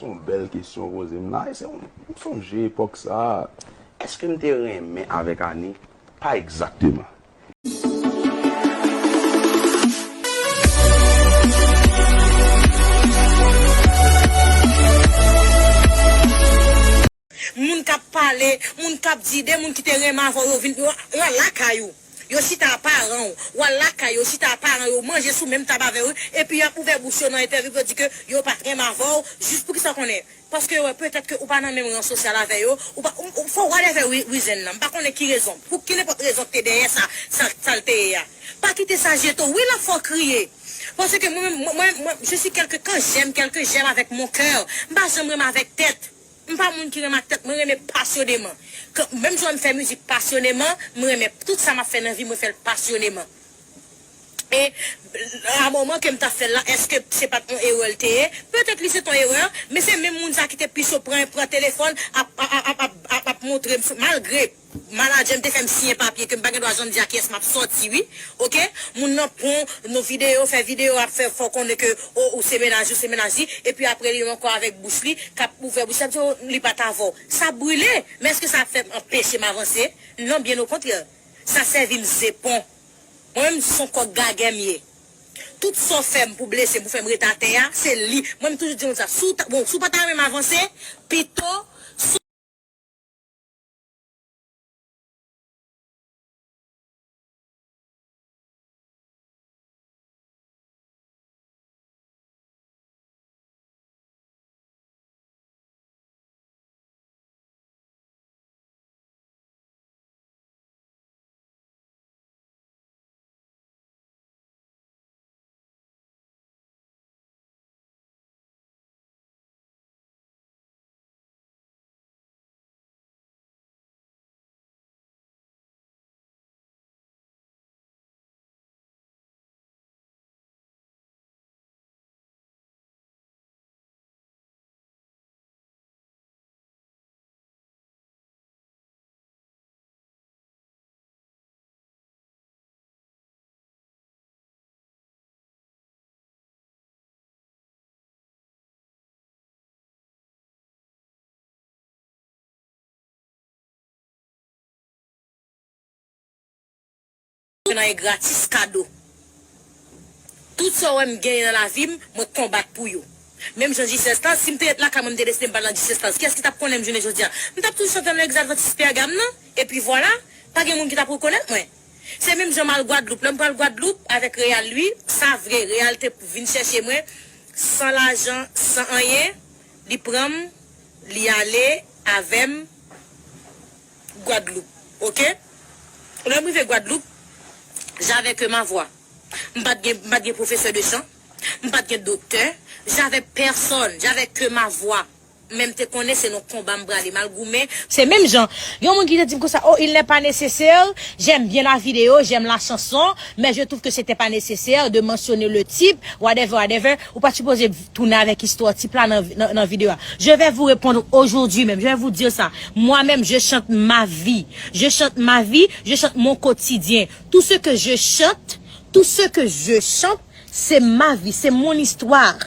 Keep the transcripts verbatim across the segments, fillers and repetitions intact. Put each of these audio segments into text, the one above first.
Se yon bèl kesyon w poze m la. E se yon, m sonje epòk sa a. Èske m te renmen avèk Annie? Pa egzakteman. Moun k ap pale, moun k ap di, de moun ki te renmen avè w, yo vin, yo, yo al lakay ou. Yo chita a paran w. W al lakay yo, chita a paran yo, manje sou menm tab avè w, epi y ap ouvè bouch yo nan entèvyou pou yo di ke yo pa t renmen avè w, jis poukisa w konnen? Paske yo wè petèt ke ou pa nan menm ran sosyal avè yo, ou pa, ou, ou, for whatever re-, reason nan. M pa konnen ki rezon, pou ki nenpòt rezon ki te dèyè sa, sa, sa l te ye a. Pa kite sa jete w. Wi, l ap fè w kriye. Paske mwen menm, mwen, mwen, mwen, je suis quelqu'un, quand j'aime quelqu'un, j'aime avec mon cœur. M pa janm renmen avèk tèt. M pa moun ki renmen ak tèt, mwen renmen pasyoneman. Kan, menm jan m fè mizik pasyoneman, mwen renmen tout sa m ap fè nan vi, mwen fè l pasyoneman. E a moman ke m t ap fè l la, èske se pa t yon erè l te ye? Petèt li se t yon erè, men se menm moun sa ki te pi cho pran, pran telefòn, ap, ap, ap montre m, malgre manadjè m te fè m siyen papye ke m pa gen dwa janm di a kiyès m ap sòti, wi. Oke? Moun nan pran nou videyo, fè videyo, ap fè fè w konnen ke, o, ou se mennaj, ou se mennaj li, epi apre li ankò avèk bouch li, k ap ouvè bouch li, ap di, o, li pa t avè w. Sa brile, men èske sa ap fè m anpeche m avanse? Non, byen okontrè. Sa sèvi m zepon. Mwen menm, se yon kòk gagè m ye. Tout sa w fè m pou blese m, pou fè m ret atè a, se li. Mwen, m toujou di moun sa, si w ta, bon, si w pa ta renmen m avanse, pito, Nan e gratis kado. Tout sa w wè m genyen nan lavi m, mwen konbat pou yo. Menm jan G sèz la, si m te ret lakay mwen, m te deside m pa al nan G sèz la, kiyès ki t ap konnen m jounen jodi a? M t ap toujou chante nan legliz advantis Pègam nan, epi vwala, pa gen moun ki t ap rekonèt mwen. Se menm jan m al Gwadloup, lè m pral Gwadloup avèk Real, wi, sa vre, Real te vin chèche mwen, san lajan, san anyen, li pran m, li ale avè m, Gwadloup, oke? Lè m rive Gwadloup, j'avais que ma voix. M pa t gen, m pa t gen pwofesè de chan, m pa t gen doktè, j'avais personne, j'avais que ma voix. Men m te konnen se nan konba m prale, m al goumen. Se menm jan, yon moun ki te di m konsa, oh, il n'est pas nécessaire, j'aime bien la vidéo, j'aime la chanson, mais je trouve que c'était pas nécessaire de mentionner le type, whatever, whatever. Ou pa t sipoze tounen avèk istwa tip la nan, nan, nan videyo a. Je vais vous répondre aujourd'hui même. Je vais vous dire ça. Moi-même, je chante ma vie. Je chante ma vie. Je chante mon quotidien. Tout ce que je chante, tout ce que je chante, c'est ma vie, c'est mon histoire.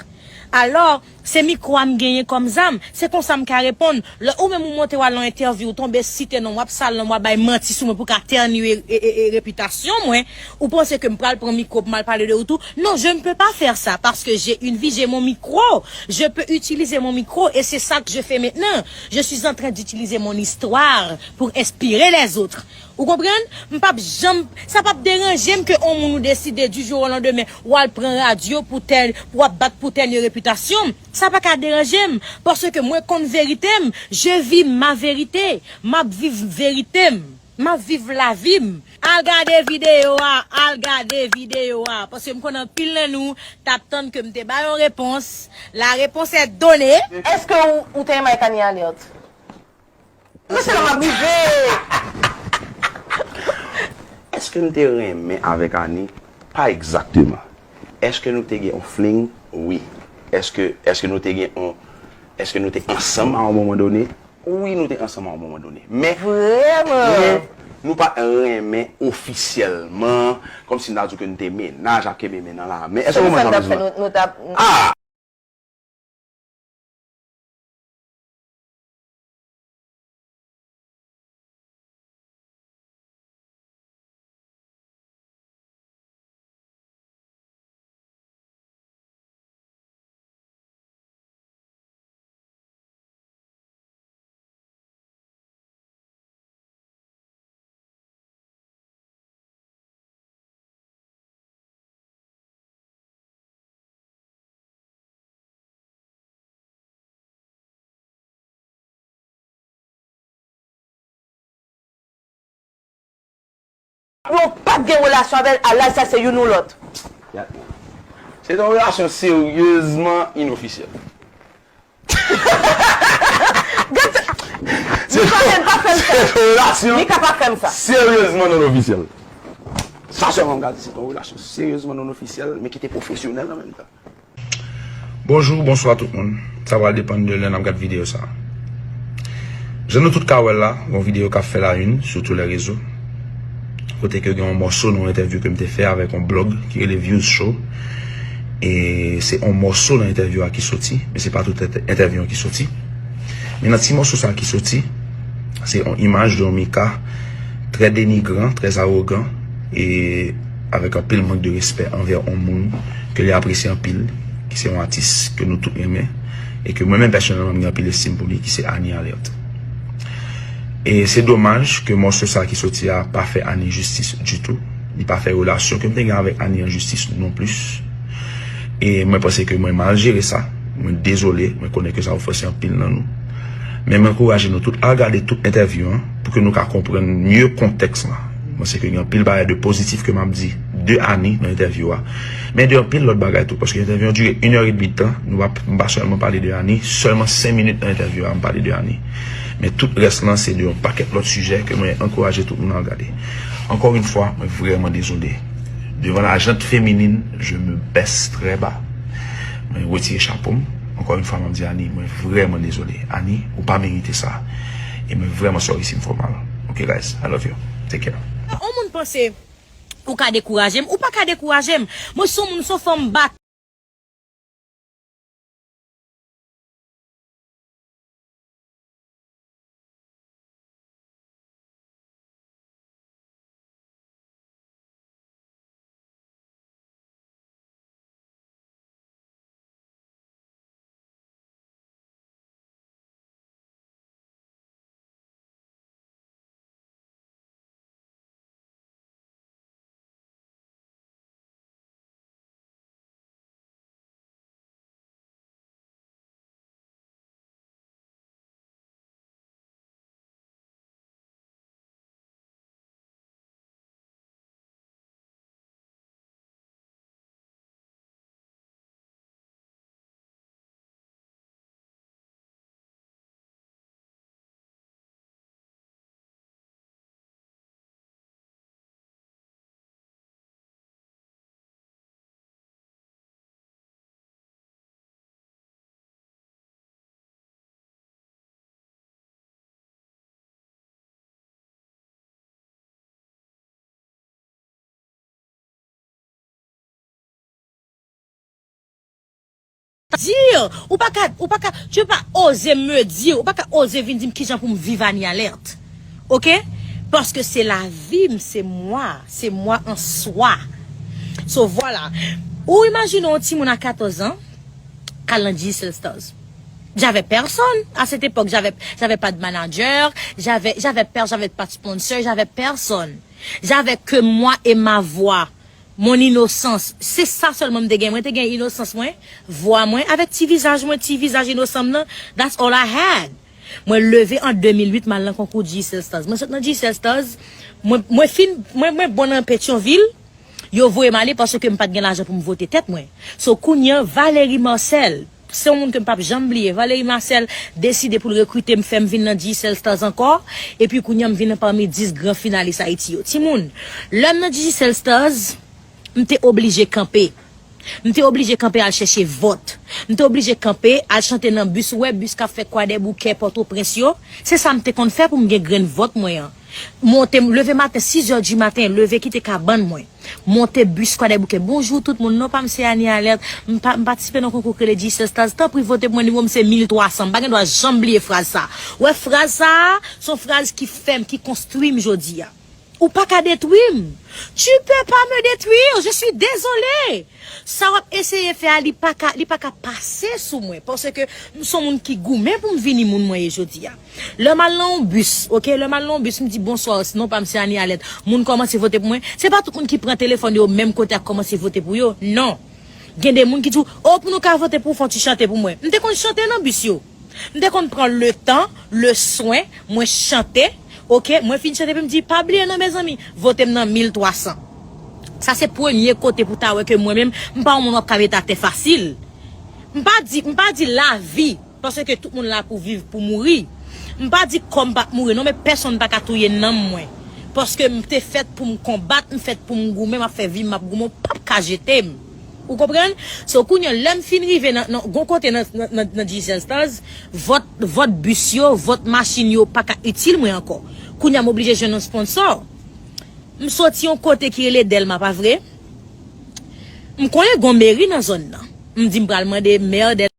Alors, se mikwo a m genyen kòm zam. Se konsa m ka reponn. Lè ou menm ou monte w al nan entèvyou, ou tonbe site non, w ap sal non, w ap bay manti sou mwen pou ka tèni e, e, e, e repitasyon mwen. Ou panse ke m pral pran mikwo pou m al pale de ou tou? Non, je ne peux pas faire ça parce que j'ai une vie, j'ai mon micro. Je peux utiliser mon micro et c'est ça que je fais maintenant. Je suis en train d'utiliser mon histoire pour inspirer les autres. Ou konprann? M p ap janm, sa p ap deranje m ke on moun ou deside du jour au lendemain ou al pran radyo pou tèn, pou w ap bat pou tèni repitasyon m. Sa pa ka deranje m, paske mwen konn verite m. Je vis ma vérité. M ap viv verite m. M ap viv lavi m. Al gade videyo a, al gade videyo a. Paske m konnen anpil nan nou t ap tann ke m te ba yon repons. La réponse est donnée. Èske ou, ou te renmen ak Annie Alerte? Mesye la m ap rive. Èske m te renmen avèk Annie? Pa egzakteman. Èske nou te gen yon fling? Wi. Èske, èske nou te gen yon, èske nou te ansanm a yon moman done? Wi, nou te ansanm a yon moman done. Men, Vrèman? Men, nou pa t renmen ofisyèlman, kòmsi m ta di w ke nou te mennaj, ap kenbe men nan lamen. Èske w konprann sa m vle di w la? Ah! Yo p ap gen relasyon avè l, a laj sa se youn ou lòt. Se yon relasyon seryezman inofisyèl. Gad sa! Mika, pa fè m sa. Se yon relasyon Mika, pa fè m sa. Seryezman non ofisyèl. Sa sèlman m ka di, se yon relasyon seryezman non ofisyèl, men ki te pwofesyonèl an menm tan. Bonjou, bonswa tout moun. Sa pral depann de lè n ap gad videyo sa a. Jan nou tout ka wè l la, gon videyo k ap fè la une sou tout lè rezo. Kote ke gen yon mòso nan yon entèvyou ke m te fè avèk yon blòg ki rele Views Show. E se yon mòso nan entèvyou a ki soti, men se pa tout entè-, entèvyou an ki soti. Men nan ti mòso sa a ki soti, se yon imaj de yon Mika trè denigran, trè awogan, e avèk anpil mank de respè anvè yon moun ke li apresye anpil, ki se yon atis ke nou tout renmen, e ke mwen menm pèsonèlman m gen anpil estim pou li, ki se Annie Alerte. E se domaj ke mòso sa ki soti a pa fè Annie jistis ditou. Li pa fè relasyon ke m te gen avèk Annie an jistis non plis. E mwen panse ke mwen mal jere sa. Mwen dezole, mwen konnen ke sa ofanse anpil nan nou. Men mwen ankouraje nou tout al gade tout entèvyou an pou ke nou ka konprann mye kontèks la. Mwen se ke gen anpil bagay de pozitif ke m ap di de Annie nan entèvyou a. Men de anpil lòt bagay tou, paske entèvyou an dire inè edmi tan, nou pa, m pa sèlman pale de Annie, sèlman senk minit nan entèvyou a, m pale de Annie. Men tout rès lan se de yon pakèt lòt sijè ke mwen ankouraje tout moun al gade. Ankò yon fwa, mwen vrèman dezole. Devan la gente féminine, je me baisse très bas. Mwen retire chapo m. Ankò yon fwa, mwen di Annie, mwen vrèman dezole. Annie, ou pa merite sa. E mwen vrèman sorry si m fè w mal. Ok, guys, I love you. Take care. Yon moun panse ou ka dekouraje m, ou pa ka dekouraje m. Mwen se yon moun, se yon fanm bat. Dire, ou pa ka, ou pa ka, tu peux pas oser me dire, ou pa ka oze vin di m kijan pou m viv Annie Alerte. Ok? Paske se lavi m, se mwa, se mwa an swa. So, vwala. Ou imajine yon timoun a katòz an, k al nan Digicel Stars. J'avais personne à cette époque. J'avais, j'avais pas de manager, j'avais, j'avais per-, j'avais pas de sponsor, j'avais personne. J'avais que moi et ma voix. Mon innocence. Se sa sèlman m te gen. Mwen te gen inosans mwen, vwa mwen, avèk ti vizaj mwen, ti vizaj inosan m nan. That's all I had. Mwen leve an de mil uit, m al nan konkou Digicel Stars. Mwen sot nan Digicel Stars, mwen, mwen fin, mwen, mwen bon nan Petyonvil. Yo voye m ale paske m pa t gen lajan pou m vote tèt mwen. So, kounye a, Valery Marcel, se yon moun ke m p ap janm bliye. Valery Marcel deside pou l rekrite m, fè m vin nan Digicel Stars ankò. Epi kounye a, m vin nan pami dis gran finalis Ayiti yo. Timoun, lè m nan Digicel Stars, m te oblije kanpe. M te oblije kanpe al chèche vòt. M te oblije kanpe al chante nan bis. Ou wè bis k ap fè Kwadèboukè, Pòtoprens yo? Se sa m te konn fè pou m gen grenn vòt mwen an. Monte, leve maten, sis zè di maten, leve kite kabann mwen. Monte bis Kwadèboukè. Bonjou tout moun, non pa m se Annie Alerte. M pa, m patisipe nan konkou k rele Digicel Stars. Tanpri vote pou mwen, nimewo m se mil twa san. M pa gen dwa janm bliye fraz sa. Ou wè fraz sa, se yon fraz ki fè m, ki konstwi m jodi a. Ou pa ka detwi m. Tu peux pas me détruire, je suis désolé. Sa w ap eseye fè a, li pa ka, li pa ka pase sou mwen. Paske m se yon moun ki goumen pou m vini moun mwen ye jodi a. Lè m al nan yon bis, ok, lè m al nan yon bis, m di, "Bonswa, non pa m se Annie Alerte." Moun kòmanse vote pou mwen. Se pa tout moun ki pran telefòn yo menm kote ak kòmanse vote pou yo. Non. Gen de moun ki di w, "O, pou nou ka vote pou w, fò w ti chante pou mwen." M te konn chante nan bis yo. M te konn pran le tan, le swen, mwen chante, Ok, mwen fin chante epi m di, pa bliye non, mezanmi, vote m nan mil twa san. Sa se premye kote pou ta wè ke mwen menm, m pa yon moun w ap ka mete atè fasil. M pa di, m pa di lavi, paske tout moun la pou viv, pou mouri. M pa di kò m p ap mouri non, men pèsonn pa ka touye nanm mwen. Paske m te fèt pou m konbat, m fèt pou m goumen, m ap fè vi m, m ap goumen, w p ap ka jete m. Ou konprann? So, kounye a, lè m fin rive nan, nan, gon kote nan, nan, nan, nan G C L Stars, vòt, vòt bis yo, vòt machin yo pa ka itil mwen ankò. Kounye a, m oblije jwenn yon sponsò. M soti yon kote ki rele Dèlma, pa vre? M konnen gon meri nan zòn nan. M di m pral mande mè Dèlma.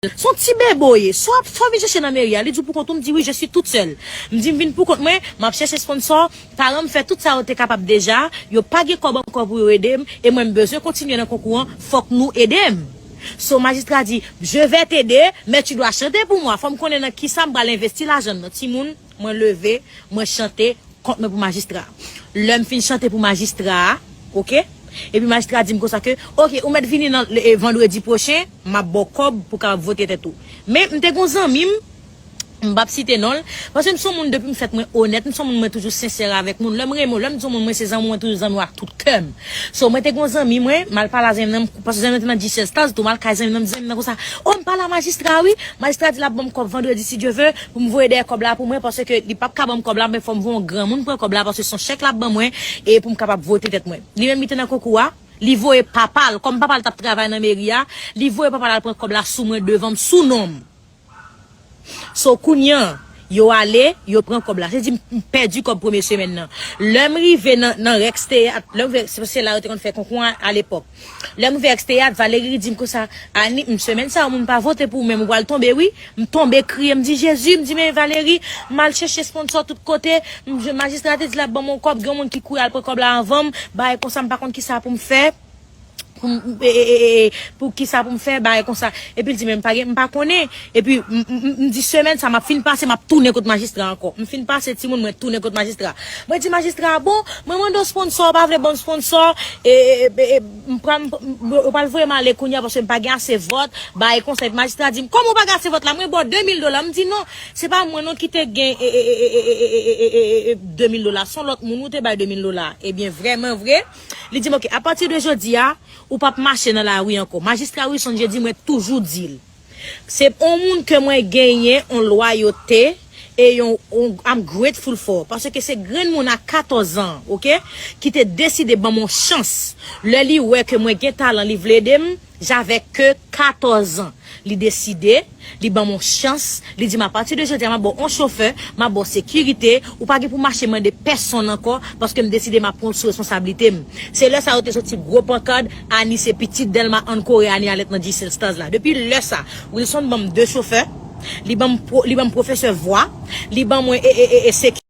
Se yon ti bebe w ye. Si w ap, si w ap vin chèche nan meri a, li di w pou kont ou, m di wi, je suis toute seule. M di m vin pou kont mwen, m ap chèche sponsò. Paran m fè tout sa yo te kapab deja. Yo pa gen kòb ankò pou yo ede m. E mwen, m bezwen kontinye nan konkou an. Fòk nou ede m. So, majistra di, je vais t'aider, mais tu dois chanter pour moi. Fò m konnen nan kisa m pral envesti lajan m nan. Timoun, mwen leve, mwen chante, kont mwen pou majistra. Lè m fin chante pou majistra a, ok? Epi majistra di m konsa ke, ok, ou mèt vini nan, e, vandredi pwochen, m ap ba w kòb pou w kapab vote tèt ou. Men, m te gon zanmi m, m p ap site non l, paske m se yon moun depi m fèt mwen onèt, m se yon moun mwen toujou sensè avèk moun. Lè m renmen w, lè m di yon moun mwen se zanmi w, mwen toujou zanmi w ak tout kè m. So, mwen te gon zanmi mwen, m al pale a zanmi m nan, paske zanmi mwen te nan G C L Stars tou, m al kay zanmi m nan, m di zanmi m nan konsa, o, m pale a majistra wi, majistra di l ap ban m kòb vandredi si Dye ve, pou m voye dèyè kòb la pou mwen, paske li p ap ka ban m kòb la, men fò m voye yon granmoun pran kòb la, paske se yon chèk l ap ban mwen, e pou m kapab vote tèt mwen. Li menm li te nan konkou a, li voye papa l, kòm papa l t ap travay nan meri a, li voye papa l al pran kòb la sou mwen, devan m, sou non m. So, kounye a, yo ale, yo pran kòb la. Se di m, m pèdi kòb premye semèn nan. Lè m rive nan, nan Rex Teyat, lè m rive, se, se la yo te konn fè konkou an alepòk. Lè m rive Rex Teyat, Valery di m konsa, Ani, m semèn sa yo, moun pa vote pou ou, men ou pral tonbe, wi. M tonbe kriye, m di, Jezi, m di, men Valery, m al chèche sponsò tout kote, m, majistra te di l ap ban m yon kòb, gen yon moun ki kouri al pran kòb la anvan m, bagay konsa, m pa konn kisa pou m fè. Pou m, e, e, e, e, pou kisa pou m fè bagay konsa. Epi l di, men m pa gen, m pa konnen. Epi m, m, m, m di semèn sa, m ap fin pase, m ap tounen kot majistra ankò. M fin pase timoun, mwen tounen kot majistra. Mwen di majistra, bon, mwen mande w sponsò, w pa vle ban m sponsò, e, e, e, e, m pral, m, m, yo pral voye m ale kounye a paske m pa gen ase vòt, bagay konsa. Epi majistra di m, kòman w pa gen ase vòt la? Mwen ba w de mil dola. M di, non, se pa mwen non ki te gen, e, e, e, de mil dola. Se yon lòt moun ou te bay de mil dola. Ebyen, vrèman vre, li di m, ok, apati de jodi a, ou p ap mache nan lari ankò. Majistra Wilson Jeudi, mwen toujou di l. Se yon moun ke mwen genyen yon lwayote e yon, yon, I'm grateful for. Paske se grenn moun a katòz an, ok, ki te deside ban m yon chans. Lè li wè ke mwen gen talan, li vle ede m, j'avais que katòz an. Li deside, li ban m yon chans, li di m, apati de jodi a, m ap ba w yon chofè, m ap ba w sekirite, ou pa gen pou mache mande pèsonn ankò, paske m deside m ap pran sou responsablite m. Se lè sa yo te soti gwo pankad, Ani se pitit Dèlma Ann Kore, Ani alèt nan G C L Stars la. Depi lè sa, Wilson ban m de chofè, li ban m pwo-, li ban m pwofesè vwa, li ban mwen e, e, e, e seki-,